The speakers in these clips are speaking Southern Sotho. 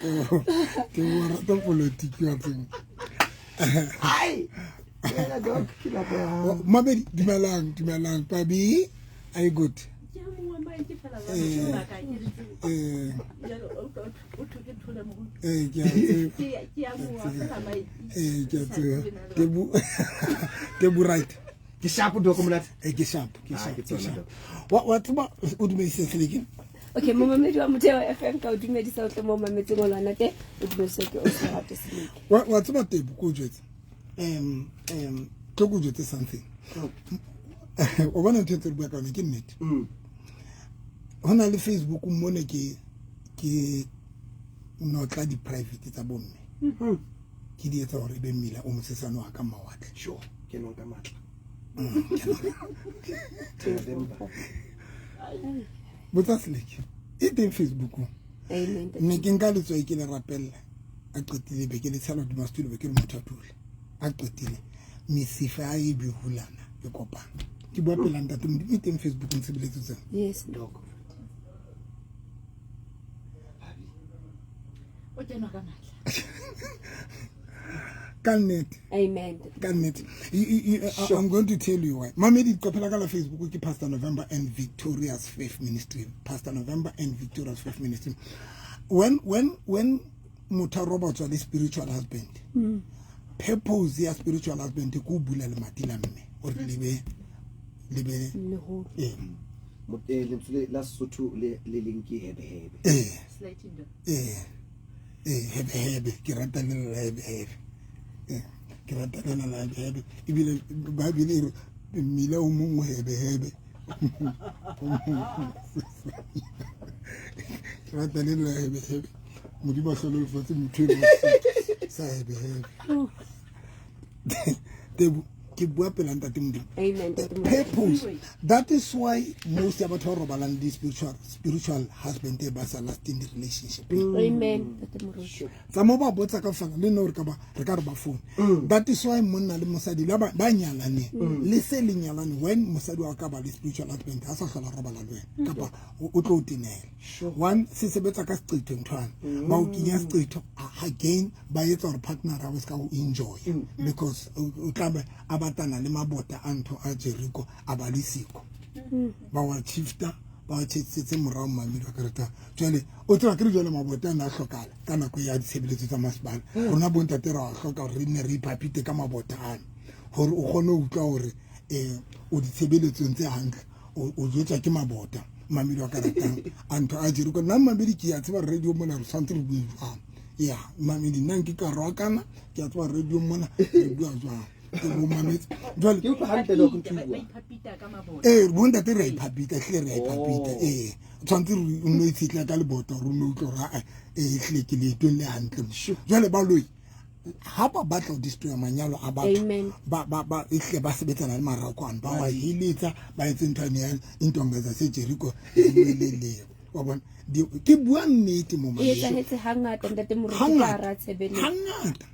Ke o rata politiki wa tseng. Ai. Wena doc ke nako ya hao. Mabedi dumelang dumelang Pabi are you good? Eh eh eh ke a tseba. Eh ke a tseba. Tebu Tebu right. Ke sharp doc monate. Eh ke sharp ke Ah, sharp ke ke tsona, sharp. doc. Wa tseba o dumedise Seleke? Okay, momamedi wa Motheo FM ka o dumedisa o tle mo mametseng o lwana te o dumediswa ke Oserato Seleke. Wa tseba Tebu ko jwetse. Tlo ko jwetse something. O bona ntho e tse re bua ka yona ke nnete. Ho na le Facebook mone ke notla di-private tsa bomme. Ke di etsa hore e be mmila o mosesane wa ka mawatle. Sure, ke nong ka matla. November. Botsa Seleke. E teng Facebook. Amen. Ne ke nka letswai ke le rapella. A qetile be ke le tshela hodima setulo be ke re motho a dule. A qetile mesifa e behulana e kopana. Ke bua pela ntate Modimo e teng Facebook ntshebeletso tsena. Yes. Doc. O kenwa ka matla. Ka nnete. Amen. Ka nnete. I'm going to tell you why. Mamedi qophela ka la Facebook ke Pastor November and Victorious Faith Ministry. Pastor November and Victorious Faith Ministry. When motho a robatswa le spiritual husband. Purpose ya spiritual husband ke ho bula lemati la mme hore le be Leholo. eh Lentswe la Sesotho le leng ke hebe hebe. eh Sliding door. eh hebe hebe ke rata le la hebe hebe. Ke rata le la hebe hebe ebile ba bile e re mmila o mong o hebe hebe. Ke rata le la hebe hebe. Modimo a hlohonolofatse motho eno sa hebe hebe. Tebu ke bua pela ntate Modimo. Amen. Ntate Modimo. Purpose. That is why most ya batho ba robalang le spiritual husband e ba sa lasting the relationship. Amen. Ntate Moruti. Tsa mo ba botsa ka fana le nna hore re ka re ba phone. That is why monna le mosadi la ba nyalaneng le se le nyalane when mosadi wa ka ba le spiritual husband ha sa hlola robala le wena kapa o tlo o tenela. One se sebetsa ka seqetho nthwana. Ba o kenya seqetho again ba etsa hore partner ha o ska o enjoy because o tla be a batana le mabota a ntho a Jericho a ba le siko. Ba wa shifta ba tjhetsetse morao mamedi wa karata. Jwale o tseba ke re jwale mabota a na hlokala ka nako ya ditshebeletso tsa masepala. Rona bontate ra hloka hore re nne re iphapite ka mabota ana hore o kgone ho utlwa hore o ditshebeletsong tse hantle o jwetswa ke mabota mamedi wa karatang a ntho a Jericho. Nna mamedi ke a tseba radio mona re tshwanetse re bue jwang. Ya mamedi nna nke ka rwakana ke a tseba radio mona re bua jwang. Ke bo mametse. Jwale ke utlwa hantle le go nthuwa. Ba iphapita ka mabota. Bontate re a iphapita, hle re a iphapita. Tshwanetse re o nno itshetla ka lebota hore o nno utlwe hore, hle ke leetong le hantle mo. Jwale baloi ha ba batla ho destroy manyalo a batho, Amen. ba ehle ba sebetsana le marako ano, ba wa heletsa, ba etse ntho ane ya intonga tsa Jericho di welele. Wa bona? Ke bua nnete mo E maleng. etsahetse hangata ntate Moruti ka Hangata. hara tshebeletso. Hangata.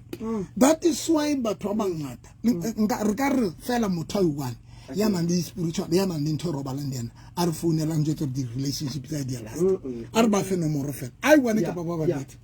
That is why batho ba bangata nka re ka re fela motho a one ya nang le spiritual ya nang le ntho e robalang le yena a re founelang jwetse hore di-relationship tsa di a last. A re ba fe nomoro fela. A e one kapa ba babedi.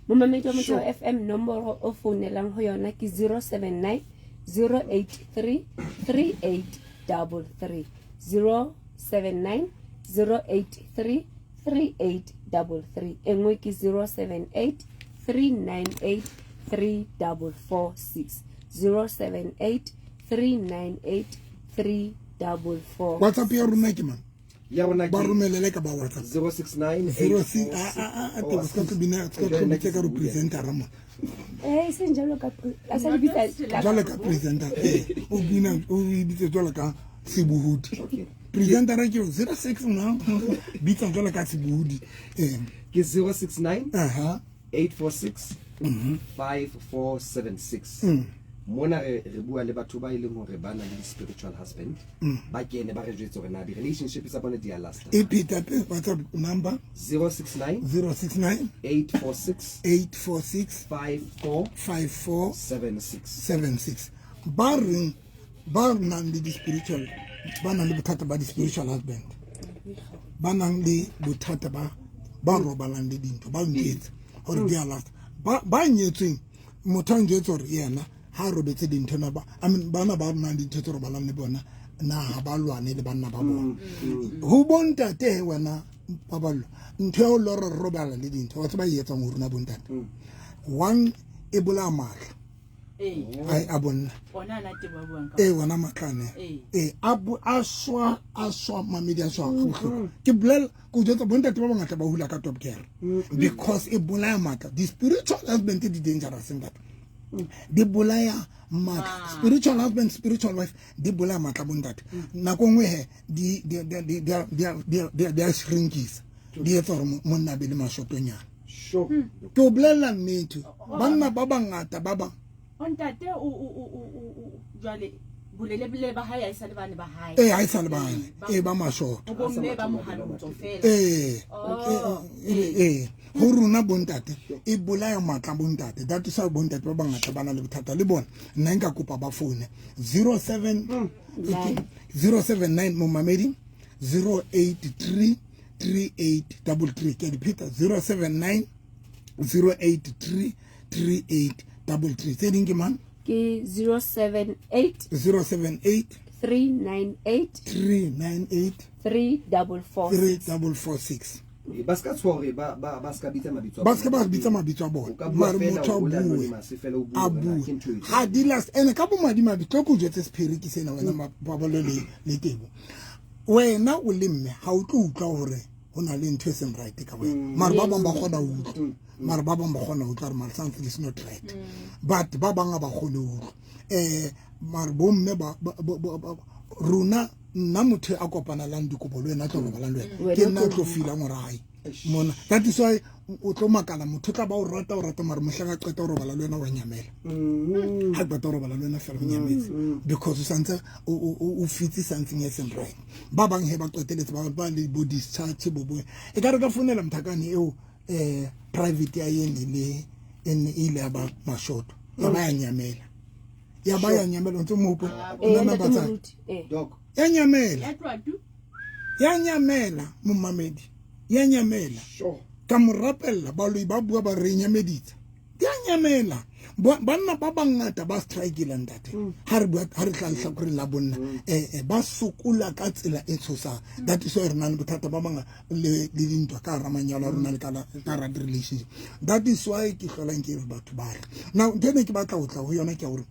Momamedi wa Motheo FM nomoro o founelang ho yona ke 079 083 3833. 079 083 3833. E nngwe ke 078 398 3446. 078 398 344. WhatsApp ya rona ke mang? Ya rona ke Ba romelele ka ba WhatsApp. 069 Zero six, a, a, tebo, ska tlo bina, ska tlo bitsa ka re presenter mo. Seng jwalo ka a sa di bitsa ka Jwalo ka presenter, o bina, o e bitse jwalo ka sebohodi. Okay. Presenter ke zero six now. Bitsa jwalo ka sebohodi. Ke 069 Aha. 846 5476. Mona re bua le batho ba e leng hore ba na le di-spiritual husband. Ba kene ba re jwetse hore na di-relationship tsa bona di a lasta. E pheta pe WhatsApp number 069 069 846 846 54 54 76. 76. Ba reng ba nang le di-spiritual, ba nang le bothata ba di-spiritual husband, ba nang le bothata ba robalang le dintho, ba nketse. gore di a lasta. Ba nyetsweng, motho a njwetse gore yena ha a robetse dintho na ba, I mean, bana ba nang dintho tse robalang le bona, na ha ba lwane le banna ba bona. Ho bontate wena Paballo, ntho ya ho lora re robala le dintho, wa tseba e etsang ho rona bontate. One, e bolaya matla. A bonna. Ona ana tebo a buang ka. Ee, ona matla ane. Ee, a swa, a swa, mamedi a swa ga bohloko. Ke bolela, ke o jwetsa, bontate ba bangata ba hula ka top gear. Because e bolaya matla. Di-spiritual husband di dangerous, ntate. Di bolaya matla. Spiritual husband, spiritual wife, di bolaya matla bontate. Nako nngwe he, di a shrinkisa. Di etsa hore monna a be le mashotonyana. Ke o bolella nnete. Banna ba bangata ba bang. O ntate o jwale bolelele ba hae ha e sa le bane ba hae. Ee, ha e sa le bane. Ee, ba mashoto. Ho bomme ba mohalotso fela. Ee. Oh. Ee, ho rona bontate e bolaya matla bontate. That is why bontate ba bangata ba na le bothata le bona. Nna nka kopa ba foune 07 079 momamedi 083 3833. Ke a di pheta, 079 083 3833. Tse ding ke mang? Ke 078 078 398 398 3446. 3446. Ba ska tshoha hore ba ska bitsa mabitso a Ba ska ba bona. bitsa mabitso a bona. O ka bua Mare fela, motho a o le bue. anonymous fela, o bue A hore na bue. ke ntho e jwang. Ha di last, ene ka bomadimabe, tlo ke o jwetse sephiri ke sena wena, Paballo le Tebo. Wena o le mme, ha o tlo utlwa hore ho na le ntho e seng right ka wena. Mare ba bang ba kgona ho utlwa. Mare ba bang ba kgona ho utlwa hore mare something is not right. But ba bang ha ba kgone ho utlwa. Mare bomme ba, rona, nna motho a kopanelang dikobo le wena, a tlo robalang le wena. Wena Ke nna o a tlo feelang hore hai. Mona, that is why o tlo makala, motho o tla ba o rata, o rata, mare mohlang a qeta ho robala le wena wa nyamela. Ha qeta ho robala le wena fela o nyametse. Because o santse o fitse something e seng right. Ba bang he ba qeteletse ba le bo discharge bo bo. E ka re ka founela mothakane eo, private ya ene le ene e ile ya ba mashoto. Ya ba ya nyamela. Ya ba ya nyamela, o ntse o mo hopola? Ee, Nna ntate ba tsaya. Moruti, ee. Doc. Ya nyamela. Ya tloha tu. Ya nyamela, momamedi. Ya nyamela. Ka mo rapella, baloi ba bua ba re nyameditse. Ya nyamela. Banna ba bangata ba strike-ile ntate. Ha re bua, ha re tla lehlakoreng la bonna, ba sokola ka tsela e tshosang. That is why re na le bothata ba banga le dintwa ka hara manyalo a rona le ka hara di-relationship. That is why ke hlolang ke re batho ba re. Now, ntho e ne ke batla ho tla ho yona ke ya hore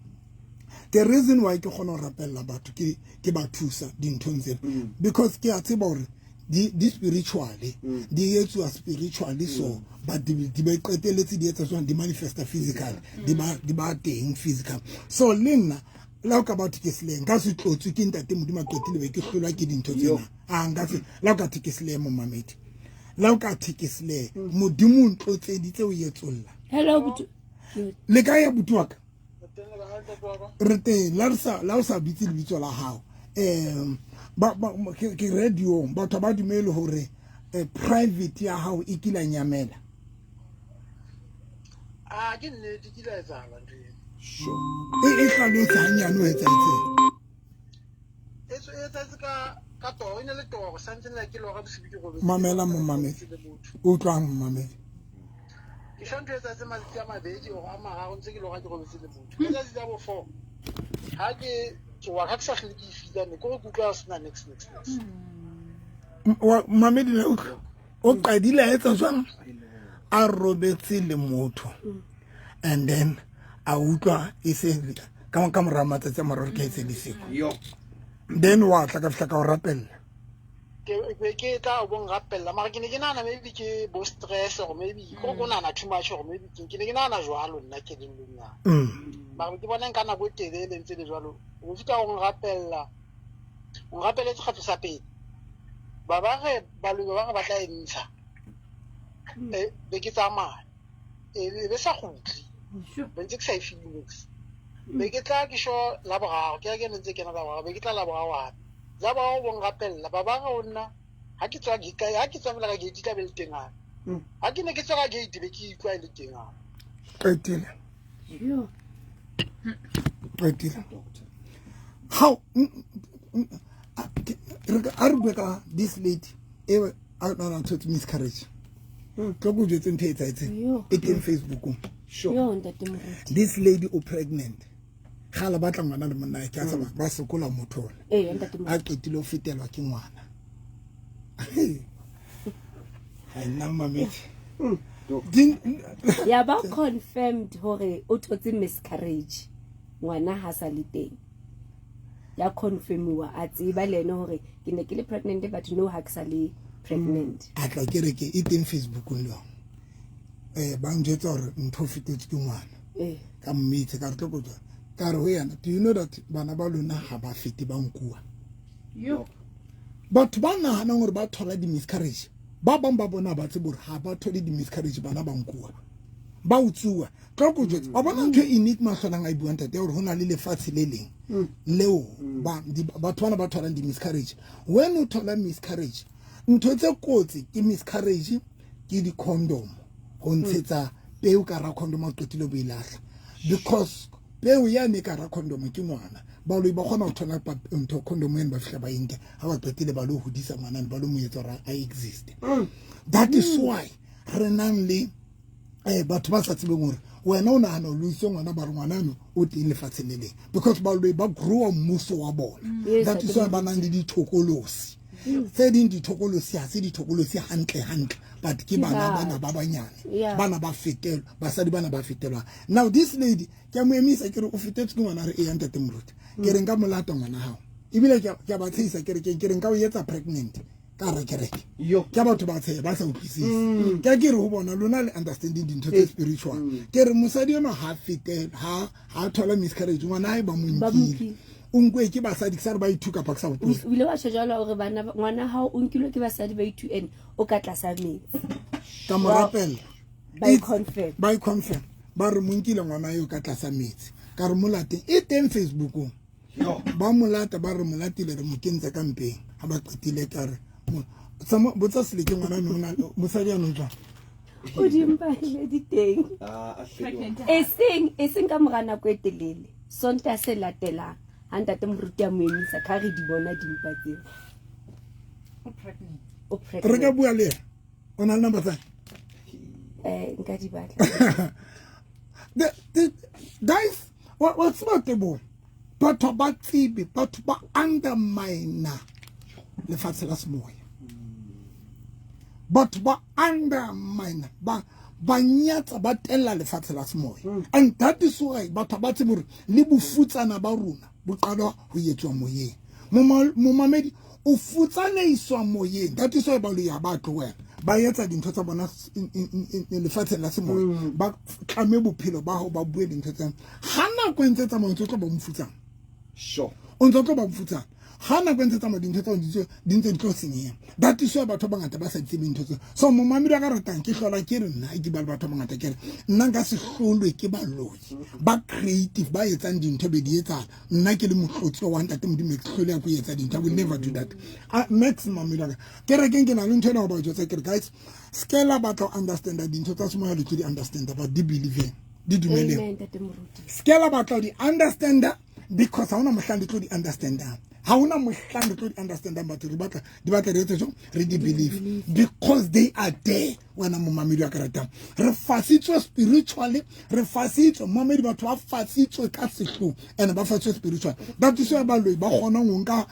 the reason why ke kgona ho rapella batho ke ba thusa dinthong tsena. Because ke a tseba hore di spiritually, di etsuwa spiritually so, but di be qetelletse di etsa jwang, di manifesta physically, di ba teng physical. So le nna la o ka batho ke seleng, nka se tlotswe ke ntate Modimo a qetile be ke hlolwa ke dintho tsena. A nka se, la o ka thwe ke seleng momamedi. La o ka thwe ke seleng, Modimo o ntlotseditse o etsolla. Hello, butu. Le kae ya butu wa ka? Re teng, la re sa, la o sa bitse lebitso la hao. Ba, ba, ke, ke radio, batho ba dumele hore, private ya hao e kile ya nyamela. Ah, ke nnete, ke ile ya etsahala ntho eo. E hlalose hanyane ho etsahetseng. E etsahetse ka toro, e ne le toro, santsane le ke lora bosibu ke robetse. Mamela momamedi. Le motho. Utlwang momamedi. Ke sho ntho e etsahetse matsatsi a mabedi or a mararo ntse ke lora ke robetse le motho. Ka letsatsi la bo 4, ha ke tsoha, ha ke sa hlole ke e feel-a ne, ke hore ke utlwa ho sena next, next, next. Mamedi le utlwa. O qadile a etsa jwang? A robetse le motho. And then a utlwa e se ka mora matsatsi a mararo ke etse le siko. Yo. Then wa tla ka fihla ka o rapella. Ke tla o bong rapella, mara ke ne ke nahana maybe ke bo stress or maybe ke go nahana too much or maybe ke ne ke nahana jwalo nna ke leng leng na. Mara ke bona nka nako e telele ntse le jwalo. O fihla o nrapella. O nrapelletse kgetlo sa pele. Ba ba re baloi ba re ba tla e ntsha. Be ke tsamaya. E be sa kgutle. Be ntse ke sa e feel niks. Be ke tla ke sho la boraro, ke ya ke ntse ke na la boraro, be ke tla la boraro hape. La boraro bo nrapella, ba ba re ho nna, ha ke tswa gate, ha ke tswa fela ka gate, tla be le teng hape. Ha ke ne ke tswa ka gate, be ke utlwa e le teng hape. Qetile. Yo. Qetile. How, a ke, re ka, a re bue ka this lady e a na na thotse miscarriage. Tlo ko jwetse ntho e etsahetseng. Yo. E teng Facebookong. Sure. Yo, ntate moruti. This lady o pregnant. Gale batla ngwana le monna ke a tseba ba sokola motho ona. Ee, ntate A moruti. qetile ho fetelwa ke ngwana. Ha nna mamedi. Din Ya ba confirmed hore o thotse miscarriage. Ngwana ha sa le teng. Ya confirmiwa a tseba le ene hore ke ne ke le pregnant but no ha ke sa le pregnant. a tla kereke e teng Facebookong le yona. Ba njwetsa hore ntho o fetetswe ke ngwana. Eh. Ka mmitse ka re tlo ko jwang. Ka re ho yena, do you know that bana ba lona ha ba fete ba nkuwa? Yo. Batho ba nahanang hore ba thola di-miscarriage, ba bang ba bona ba tsebe hore ha ba thole di-miscarriage, bana ba nkuwa, ba utsuwa. Tlo ko jwetsa, wa bona ntho e enigma hlolang a e buang ntate, ya hore ho na le lefatshe le leng leo batho bana ba tholang di-miscarriage. When o thola miscarriage, ntho tse kotsi ke miscarriage ke di-condom, ho ntshetsa peo ka hara condom ha o qetile bo e lahla, because peo yane ka hara condom ke ngwana. Baloi ba kgona ho thola ntho condom eno, ba fihla ba e nke, ha ba qetile ba lo hodisa ngwanane, ba lo mo etsa hore a exist. That is why re nang le batho ba sa tsebeng hore wena o nahana o loisitse ngwana, ba re ngwana eno o teng lefatsheng le leng, because baloi ba grow-a mmuso wa bona. Yes, That is why ba nang le dithokolosi. Tse ding dithokolosi ha se dithokolosi hantle hantle, but ke Ke bana batho. bana ba banyane. Yeah. Bana ba fetelwa, basadi bana ba fetelwa. Now this lady, ke a mo emisa ke re o fetetswe ke ngwana, re e ntate moruti. Ke re nka mo lata ngwana hao. Ebile ke a ba tshehisa ke re ke re nka o etsa pregnant ka hara kereke. Yo. Ke batho ba tsheha ba sa utlwisise. Ke a ke re ho bona lona le understanding dintho tse spiritual. Ke re mosadi enwa ha fetela, ha thola miscarriage, ngwana hae ba mo Ba mo nkile. nkile. O nkuwe ke basadi, ke sa re ba ithuka kapa ke sa hopola. O ile wa tjho jwalo hore bana ngwana hao o nkilwe ke basadi ba ithu and o ka tlasa metsi. Ka mo rapella. Ba e confirm. Ba e confirm. Ba re mo nkile ngwana eo ka tlasa metsi. Ka re mo late, e teng Facebookong. Yo. Ba mo lata, ba re mo latile, re mo kentse ka mpeng. Ha ba qetile ka re, botsa Seleke ngwana eno, o na mosadi ya no jwang? O dimpa le di teng. Ah, a hle Pregnant. E seng ka mora nako e telele. Sontaha se latelang ha ntate moruti a mo emisa ka re di bona dimpa tseo. O pregnant. O Re ka pregnant. bua le yena. O na le number tsa? Nka di batla. Guys, wa tseba Teboho, batho ba tsebe, batho ba undermine lefatshe la semoya. Batho ba undermine, ba nyatsa, ba tella lefatshe la semoya. And that is why batho ba tsebe hore le bofutsana ba rona bo qala ho etswa moyeng. Momamedi o futsaneiswa moyeng. That is why baloi ha ba tlohela. Ba etsa dintho tsa bona lefatsheng la semoya. Ba tlame bophelo ba hao, ba bue dintho tsa. Ha nako e ntse tsamaya, o ntse o tlo ba mofutsana. Sure. O ntse o tlo ba mofutsana. Ha nako e ntse tsamaya, dintho tsa hao di ntse di tlo senyeha. That is why batho ba bangata ba sa tsebe ntho tseo. So momamedi wa ka ratang, ke hlola ke re nna, ke bua le batho ba bangata ke re nna nka se hlolwe ke baloi ba creative ba etsang dintho be di etsahala. Nna ke le mohlotsi wa ntate Modimo, ke hloleha ko etsa dintho. I will never do that. Max momamedi wa ka, kerekeng ke na le ntho ena ho ba jwetsa ke re guys, se ke la batla ho understanda dintho tsa semoya, le tlo di understanda, but di believe-eng, di dumeleng. Amen, ntate moruti. Se ke la batla ho di understanda because ha hona mohlang le tlo di understandang. Ha hona mohlang re tlo di understandang, batho re batla di batla re etse jwang, re di believe because they are there. Wena momamedi wa ka ratang, re fasitswe spiritually, re fasitswe momamedi, batho ba fasitswe ka sehloho and ba fasitswe spiritually. That is why baloi ba kgonang ho nka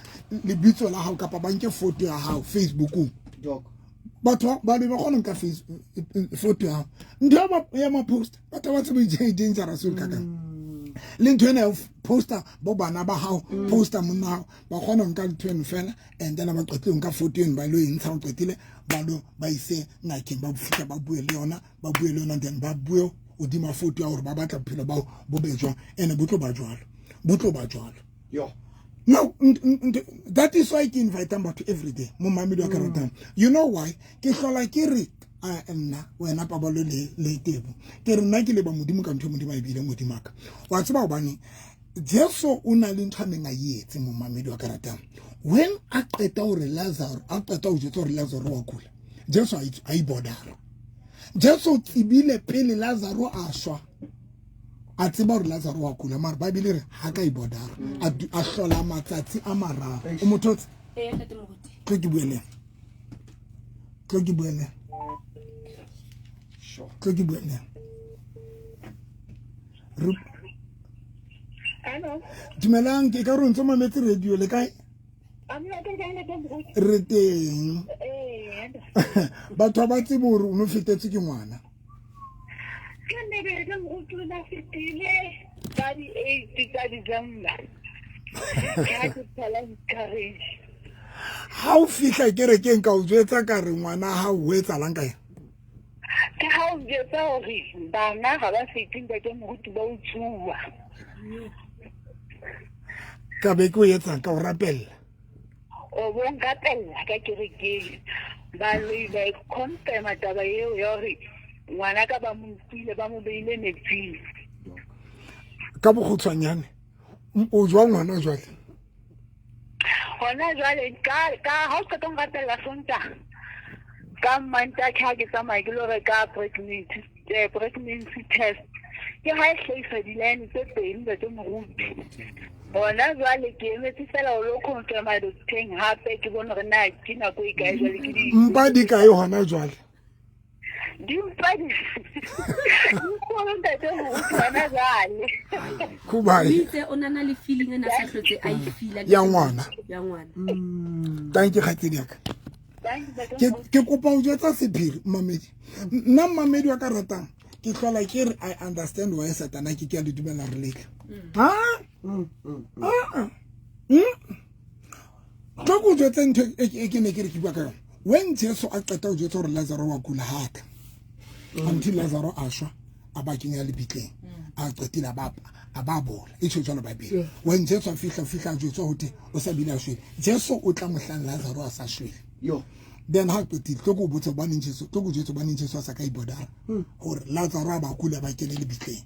lebitso la hao kapa ba nke photo ya hao Facebookong. Doc. Batho ba baloi ba kgona ho nka photo ya hao. Ntho ya ya ma post, batho ba tsebe dangerous o kakang. Le ntho ena ya ho poster bo bana ba hao, poster monna hao, ba kgona ho nka ntho eno fela, and then ba qetile ho nka photo eno, ba lo e ntsha, ba qetile, ba lo ba ise ngakeng, ba fihla ba bue le yona, ba bue le yona, then ba bue hodima photo ya hore ba batla bophelo bao bo be jwang, and bo tlo ba jwalo, bo tlo ba jwalo. Yo. Now, that is why ke invite batho every day, momamedi wa ka ratang. You know why? Ke hlola ke re, nna, wena Paballo le Tebo. Ke re nna ke leba Modimo ka ntho e Modimo a e beileng hodimo ha ka. Wa tseba hobane Jesu o na le ntho a neng a e etse, momamedi wa ka ratang. When a qeta hore Lazaro, a qeta ho jwetsa hore Lazaro wa kula, Jesu a ibodara. Jesu o tsebile pele Lazaro a shwa. A tseba hore Lazaro wa kula, mara Bible e re ha ka ibodara. A a hlola matsatsi a mararo. O mo thotse? Ee, ntate moruti. Tlo ke bue le yena. Tlo ke bue le yena. Tlo ke bue le Hello. Dumelang, ke ka re o ntse o mametse radio le kae? Re teng. Batho ba tsebe gore o no fetetswe ke ngwana. Ke nnete ke moruti o na fetile ka di-8 tsa December. Ka ke thola miscarriage. Ha o fihla kerekeng ka o jwetsa ka re ngwana ha o etsalang ka yena? Ke ha o jwetsa hore bana ga ba fete ntate moruti ba utsuwa. Ka be ke o etsang ka o rapella. O bo nrapella ka kerekeng. Baloi ba e confirma taba eo ya hore ngwana ka ba mo utlwile ba mo beile metsing. Ka bokgutshwanyane o jwang ngwana jwale? Hona jwale ka ka ha o qeta ho nrapella Sontaha ka Mantaha ke ha ke tsamaya ke lo reka pregnancy pregnancy test ke ha e hlahisa di-line tse pedi ntate moruti. Hona jwale ke emetse fela ho lo confirma docteng hape ke bone hore na ke nako e kae jwale ke di Mpa di kae hona jwale? Dimpa di kgolo ntate moruti hona jwale. Khubai. O itse o nana le feeling ena sa hlotse a e feela Ya ngwana. Ya ngwana. Thank you kgaitsedi ya ka. Ke ke kopa o jwetsa sephiri mmamedi. Nna mmamedi wa ka ratang ke hlola ke re I understand why Satana ke ke a le dumela re letla. Ha? Ah. Tlo ko jwetse ntho e ke ne ke re ke bua ka yona. When Jesu a qeta ho jwetsa hore Lazaro wa kula ha tla. Until Lazaro a shwa a ba kenya lebitleng. A qetile a ba a ba bola. E tjho jwalo Bible. When Jesu a fihla fihla a jwetswa ho thwe o sa bile a shwele. Jesu o tla mohlang Lazaro a sa shwele. Yo. Then ha qetile tlo ko botsa hobaneng Jesu tlo ko jwetsa hobaneng Jesu a sa ka ibodara hore Lazaro a ba kula ba kene lebitleng.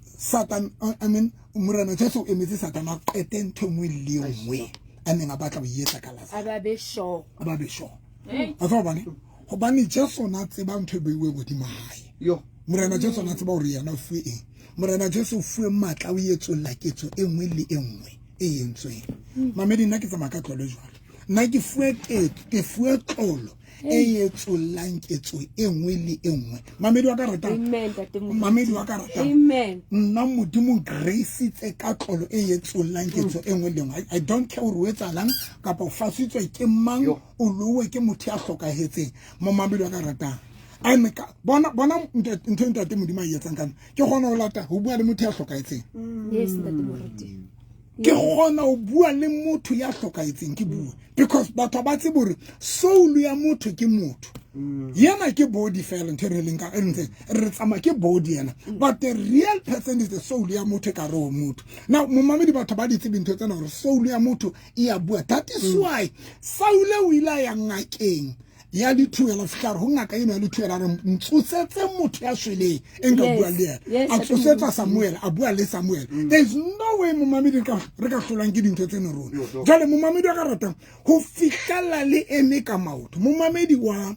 Satan I mean Morena Jesu o emetse Satan a qete ntho e nngwe le e nngwe a neng a batla ho e etsa ka Lazaro. A ba be sure. A ba be sure. A tseba hobane hobane Jesu o na tseba ntho e beiweng hodima hae. Yo. Morena Jesu o na tseba hore yena o fuwe eng. Morena Jesu o fuwe matla o etsolla ketso e nngwe le e nngwe e entsweng. Mamedi nna ke tsamaya ka tlolo jwalo. Nna ke fuwe ketso, ke fuwe tlolo e etsollang ketso e nngwe le e nngwe. Mamedi wa ka ratang. Amen, Ntate Moruti. Mamedi wa ka ratang. Amen. Nna Modimo graceitse ka tlolo e etsollang ketso e nngwe le nngwe. I don't care hore o etsahalang kapa o fasitswe ke mang, o lowe ke motho ya hlokahetseng. Momamedi wa ka ratang. And ka bona bona ntho e ntate Modimo a e etsang ka nna. Ke kgona ho lata ho bua le motho ya hlokahetseng. Yes, Ntate Moruti. Ke kgona ho bua le motho ya hlokahetseng ke bua because batho ba tsebe hore soul ya motho ke motho. Yena ke body fela ntho e re leng ka e ntse re tsamaya ke body yena, but the real person is the soul ya motho e ka re ho motho. Now momamedi batho ba di tsebe ntho tsena hore soul ya motho e ya bua. That is why Saule o ile a ya ngakeng ya dithuela fihla re ho ngaka eno ya dithuela re ntsosetse motho ya shweleng e nka bua le yena. A tsosetsa Samuel, a bua le Samuel. There is no way momamedi re ka hlolwang ke dintho tseno rona. Jwale momamedi wa ka ratang ho fihlella le eme ka maoto. Momamedi wa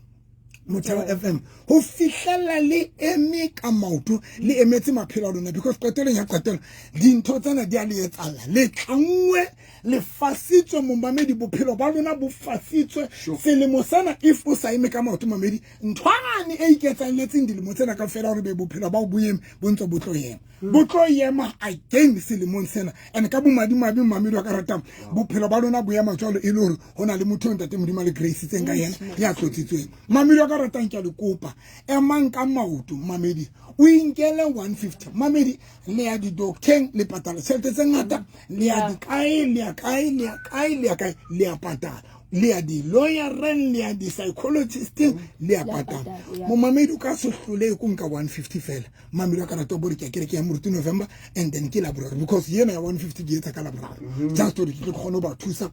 Motheo FM ho fihlella le eme ka maoto le emetse maphelo a lona because qetelong ya qetelo dintho tsena di a le etsahalla. Le tlanngwe le fasitswe momamedi, bophelo ba lona bo fasitswe. Selemo sena if o sa eme ka maoto mamedi, nthwane e iketsahelletseng dilemo tsena kaofela hore be bophelo ba o bo eme bo ntse bo tlo ema. Bo tlo ema again selemong sena. And ka bomadimabe momamedi wa ka ratang, bophelo ba lona bo ema jwalo e le hore ho na le motho eo ntate Modimo a le graceitseng ka yena ya tlotsitsweng. Mamedi wa ka ratang ke a le kopa, emang ka maoto mamedi, o inkele 150 mamedi, le ya di-docteng le patala tjhelete tse ngata, le ya dikae, le ya kae, le ya kae, le ya kae, le ya patala, le ya di-lawyereng, le ya di-psychologisteng, le ya patala. Momamedi o ka se hlole ko nka 150 fela. Mamedi wa ka rata bore ke ya kereke ya Moruti November and then ke Laboraro because yena ya 150 ke etsa ka Laboraro just hore ke tlo kgone ho ba thusa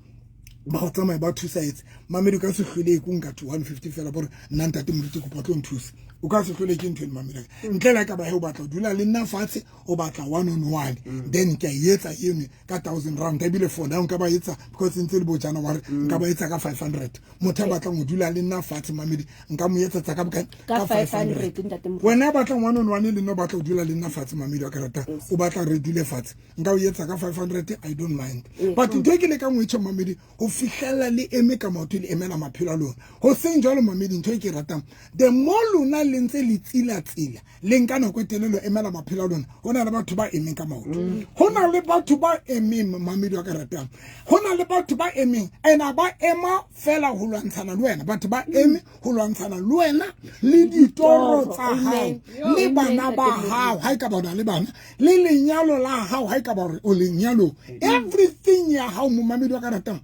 ba go tsamaya ba thusa etse. Mamedi o ka se hlole ko nka 150 fela bore nna ntate Moruti kopa tlo nthusa. O ka se hlole ke ntho eno mamedi. Ntle le ha ka ba he o batla ho dula le nna fatshe, o batla one on one, then ke a e etsa eno ka 1000 rand. Ebile for now nka ba etsa because ntse le bo January, nka ba etsa ka 500. Motho a batlang ho dula le nna fatshe mamedi nka mo etsetsa ka bokae? Ka Ka 500, 500. ntate Moruti. Wena a batlang one on one le nna o batla ho dula le nna fatshe mamedi wa ka ratang, o batla re dule fatshe, nka o etsa ka 500, I don't mind. But ntho e ke lekang ho e tjho mamedi, ho fihlella le eme ka maoto le emela maphelo a lona. Ho seng jwalo mamedi, ntho e ke ratang, the more lona le ntse le tsilatsila, le nka nako e telele ho emela maphelo a lona. Ho na le batho ba emeng ka maoto, ho na le batho ba emeng, mamedi wa ka ratang, ho na le batho ba emeng, and a ba ema fela ho lwantshana le wena. Batho ba eme ho lwantshana le wena le ditoro tsa hao le bana ba hao, ha e ka ba o na le bana, le lenyalo la hao, ha e ka ba hore o lenyalong, everything ya hao, momamedi wa ka ratang.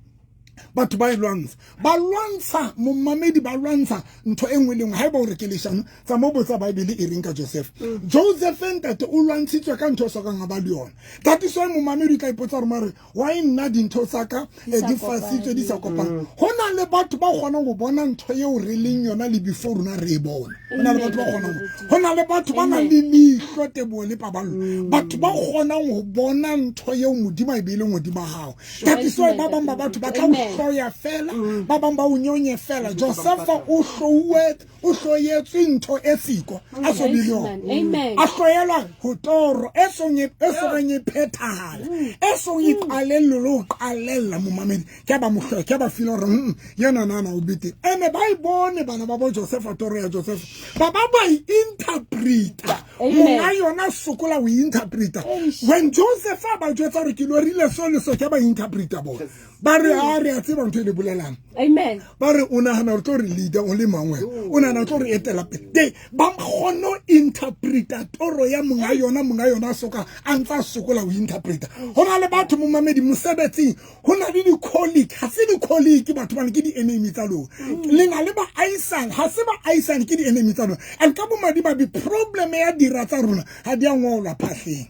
Batho ba e lwantsha, ba lwantsha, momamedi, ba lwantsha ntho e nngwe le nngwe. Ha eba o re ke leshano, tsa mo botsa Bible e reng ka Joseph. Joseph ntate o lwantshitswe ka ntho e sokang a ba le yona. That is why momamedi o tla ipotsa gore mare why nna dintho tsa ka di fasitswe, di sa kopana. Ho na le batho ba kgonang go bona ntho eo re leng yona le before rona re e bona. Ho na le batho ba kgonang, ho na le batho ba nang le leihlo, teboho le paballo, batho ba kgonang go bona ntho eo Modimo a e beileng godimo ga gago. That is why ba bang ba batho ba tla o hloya fela, ba bang ba o nyonye fela. Josefa o hlouwe, o hloyetswe ntho e siko a so be le yona. Amen. A hloyelwa ho toro e song e sokang e phethahala, e song e qalelle le ho qalella, momamedi. Ke ba mo hloya, ke ba feel hore yena nana o betere. Ene ba e bone bana ba bo Josefa, toro ya Josefa, ba ba ba e interpreta. Amen. Monga yona sokola ho interpreta. When Joseph a ba jwetsa hore ke lorile so le so, ke ba interpreta bona. Ba re a re a tseba ntho e le bolelang. Amen. Ba re o nahana hore tlo re leader o le mang wena, o nahana o tlo re etela pele. They ba kgone ho interpreta toro ya monga yona, monga yona a soka a ntsa sokola ho interpreta. Ho na le batho, momamedi, mosebetsing ho na le di-colleague, ha se di-colleague batho bana, ke di-enemy tsa lona. Le na le baahisane, ha se baahisane, ke di-enemy tsa lona. And ka bomadimabe problem ya dira tsa rona ha di a ngolwa phahleng.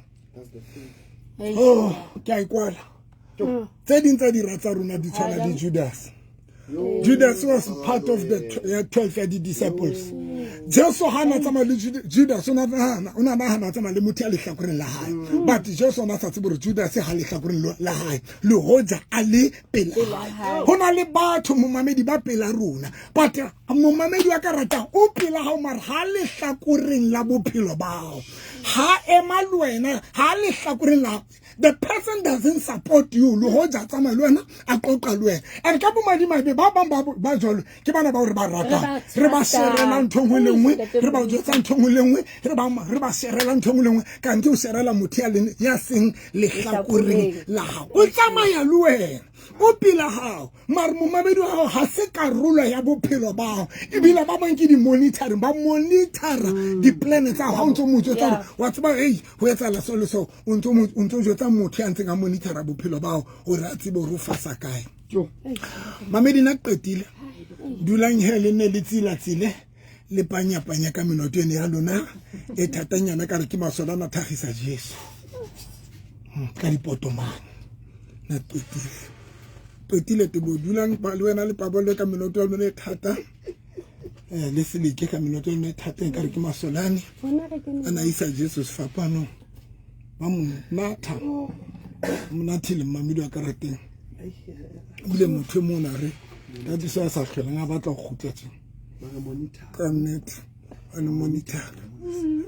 Oh, ke a ikwala. Tse ding tsa dira tsa rona di tshwana le Judas. Judas was part of the 12 ya di-disciples. Jesu ha na tsamaya le Judas, o na nahana tsamaya le motho ya lehlakoreng la hae, but Jesu o na sa tsebe hore Judas ha lehlakoreng la hae, le hoja a le pela hae. Ho na le batho, momamedi, ba pela rona, but momamedi wa ka ratang, o pela hao mare ha lehlakoreng la bophelo bao, ha ema le wena, ha lehlakoreng la. The person doesn't support you, le hoja tsamaya le wena, a qoqa le wena. And ka bomadimabe ba bang ba jwalo ke bana ba hore ba ratang, re ba sherela ntho nngwe le nngwe, re ba jwetsa ntho nngwe le nngwe, re ba sherela ntho nngwe le nngwe, kante o sherela motho ya seng lehlakoreng la hao. O tsamaya le wena, o pela hao, mare momamedi wa hao ha se karolo ya bophelo ba hao. Ebile ba bang ke di-monitoring, ba monitora di-plan tsa hao. Ha o ntso mo jwetsa hore wa tseba, ei, ho etsahala so le so, o ntso jwetsa motho ya ntseng a monitora bophelo ba hao hore a tsebe hore o fasa kae. Mamedi, nna qetile. Dulang he le nne le tsilatsile, le panyapanya ka menoto ene ya lona e thatanyana, ka re ke masole a mathagisa Jesu ka dipotomane. Na qetile, qetile. Tebo, dulang le wena le paballo ka menoto ya lona e thata, le seleke ka menoto ya lona e thata, ka re ke masolane a na isa Jesu sefapanong, ba mo natha monathile. Mmamedi wa ka rateng, ebile motho e mong a re that is why a sa tlholang a batla go kgutla tje. Ka nnete a le monitor,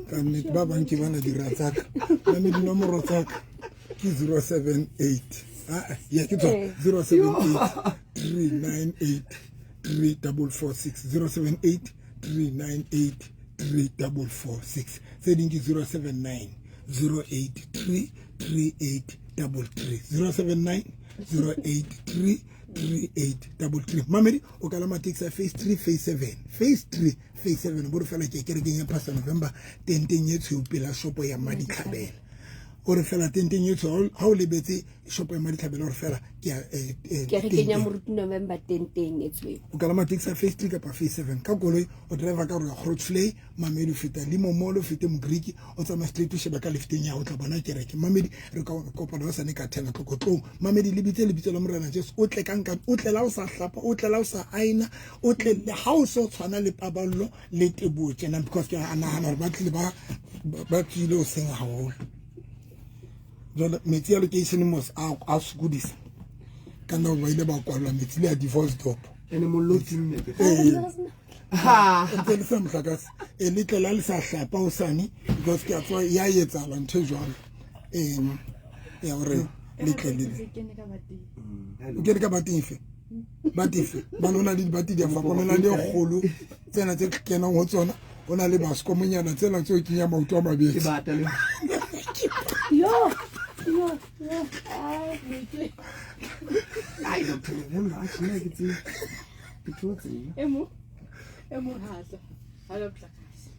ka nnete. Ba bang ke bana dira tsaka name. Dinomoro tsaka ke 078, ya ke tswa 078 398 3446, 078 398 3446. Tse ding ke 079 083 3833, 079 083 3833. Mamedi, o kalama taxi ya phase 3, phase 7, phase 3, phase 7, bo re fela ke kerekeng ya Pastor November, tenteng e tshweu pela shopo ya Maditlhabela. O re fela tenteng e tshweu, ha o lebetse shopo ya Maditlhabela, o re fela ke ya kerekeng ya Moruti November, tenteng e tshweu. O kalama taxi ya phase 3 kapa phase 7 ka koloi, o driver ka gore ya Grootvlei. Mamedi, o feta Limo Mall, o fete Mogriki, o tsamaya straight, o sheba ka lefteng ya o tla bona kereke. Mamedi, re ka kopana o sane ka 10 o'clock. Tlong, mamedi, le bitse lebitso la Morena Jesu. O tle ka nkane, o tle la o sa hlapa, o tle la o sa aina, o tle le ha o so tshwana le paballo le teboho tjena, because ke a nahana hore ba tlile ba tswile o seng haholo. Jwale metsi a location mos a sokodisa ka nna, ba ile ba kwalwa metsi le a divorce dop. Ene mollo o timme. Ntse le sa motlakase e le tlela le sa hlapa osane, because ke a tswa ya etsahala ntho e jwalo ya hore le tle le o kene ka bateng efe, bate efe bane o na le dibate di a fapana. O na le e kgolo, tsena tse kenang ho tsona, O na le baskomonyana tsena tseo kenya maoto a mabedi. Ke bata le. Yo. Yo, yo. Ai, Ai, Dr. November, a tjena ke tse. Ke tlotse nna. E mong e mong ha tla. Ha la motlakase.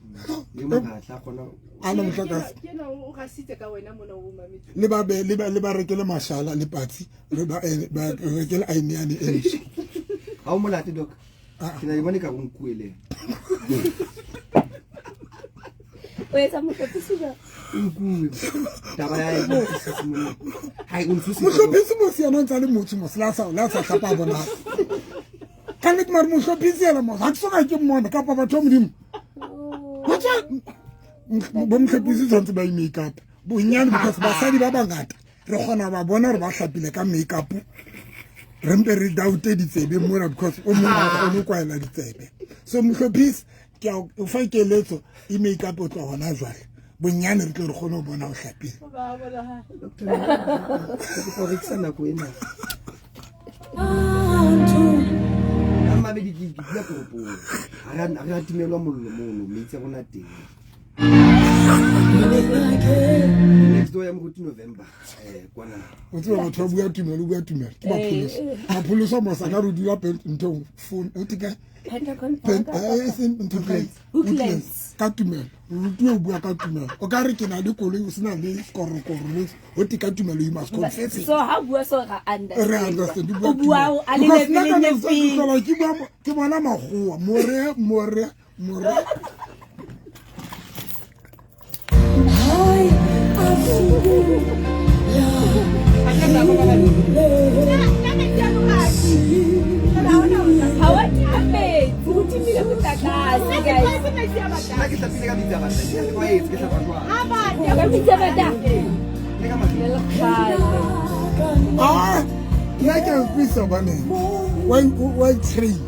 E mong ha tla kgona. A la motlakase. Ke ena o rasitse ka wena mona o mametse. Le ba be le ba le ba rekele mashala le patsi, le ba ba rekele aene e ntjha. Ha o molate doc. Ke na le bone ka go nkuele. O etsa mohlophisi jwang? Nkuwe. Taba ya e ha e ntshuse. Mohlophisi mo se yena o ntse a le motho mos la sa la sa hlapa bona. Ka nnete mare mohlophisi yena mos ha ke soka ke mmona kapa batho ba Modimo. Ho tswa bo mohlophisi tshwanetse ba i-make up. Bonyane because basadi ba bangata re kgona ba bona gore ba hlapile ka make up. Re mpe re doubte ditsebe mona because o mongwe ha kgone ho kwaela ditsebe. So mohlophisi ke a o fa keletso e make up o tloha hona jwale. Bonyane re tlo re kgone ho bona o hlapile. Doctor, ke kopa rekisa nako ena. Ka mabedi ke dula toropong. Ha re a timelwa mollo mono, metsi a rona teng. Next door ya moruti November, kwana. O tseba batho ba bua tumelo, o bua tumelo. Ke mapholoso. Mapholoso a mosaka re dula ntho phone, o tika Pentagon Pen, Park. e seng ntho Woodlands. Woodlands. Ka tumelo. Re rutuwe ho bua ka tumelo. O ka re ke na le koloi o sena le sekorokoro le ho te ka tumelo you must confess it. So ha bua so ra Re understand. understand, O bua a le Because nna ka leveleng nako tse ke e feng? hlola ke bua ke bona makgowa, more, more, more. Ha wa tima metsi, o timile motlakase, guys. Nna ke hlapile ka metsi a batang, ke a tlwaetse, ke hlapa jwang. Ka metsi a batang. Le ka mahe. Le lekgale. Ah, nna ke a utlwisisa hobane wa train.